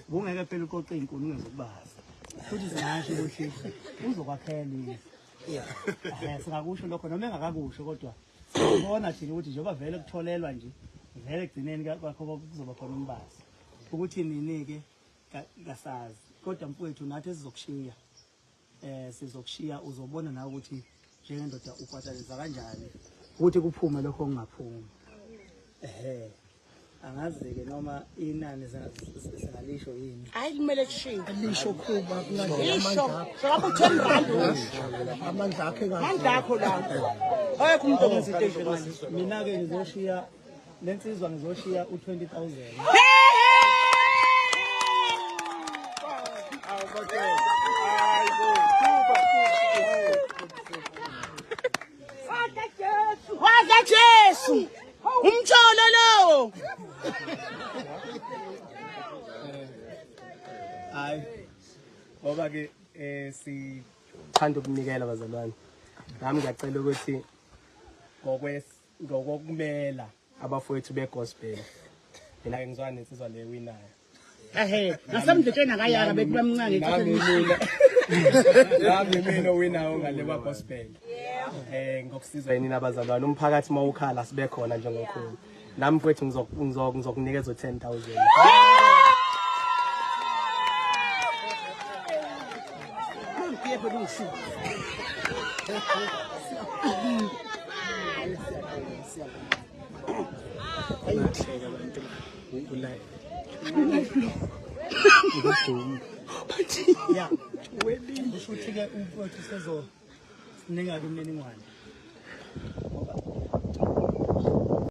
Ubungeke phela uqoqe iy'nkuni ungezokubaza. Futhi singasho ukuthi uzokwakhela indlu. Singakusho lokho noma engakakusho kodwa siyabona thina ukuthi njengoba vele kutholelwa nje vele ekugcineni kwakho kuzoba khona umbazi. Ukuthi nini-ke kasazi kodwa mfowethu nathi esizokushiya sizokushiya uzobona nawe ukuthi njengendoda ukwataleza kanjani ukuthi kuphume lokho okungaphumi. Angazi-ke noma inani singalisho yini. Hayi kumele kushiwo. Lisho khuba Lisho. Sokabe u-10 rand usho. Amandla akhe kahle. Amandla akho lawo. Ayekho umuntu ongenza into enjengale. Mina-ke ngizoshiya le nsizwa ngizoshiya u-20,000. Waza Jesu. Umtsholo lowo. Hayi. Ngoba ke sithanda ukunikela bazalwane. Nami ngiyacela ukuthi ngokokumela abafowethu begospel. Mina ke ngizwana nensizwa le winayo. Ehe, nasemdletsheni akayaka bethi bamncane Nami mina owinayo ngale kwa gospel. Ngokusizwa yini nabazalwane umphakathi mawukhala sibe khona njengokhulu. Nami mfowethu ngizokunikeza u-10,000. Ya. Kusho ukuthi-ke umfowethu sezo sinika-ke imininingwane.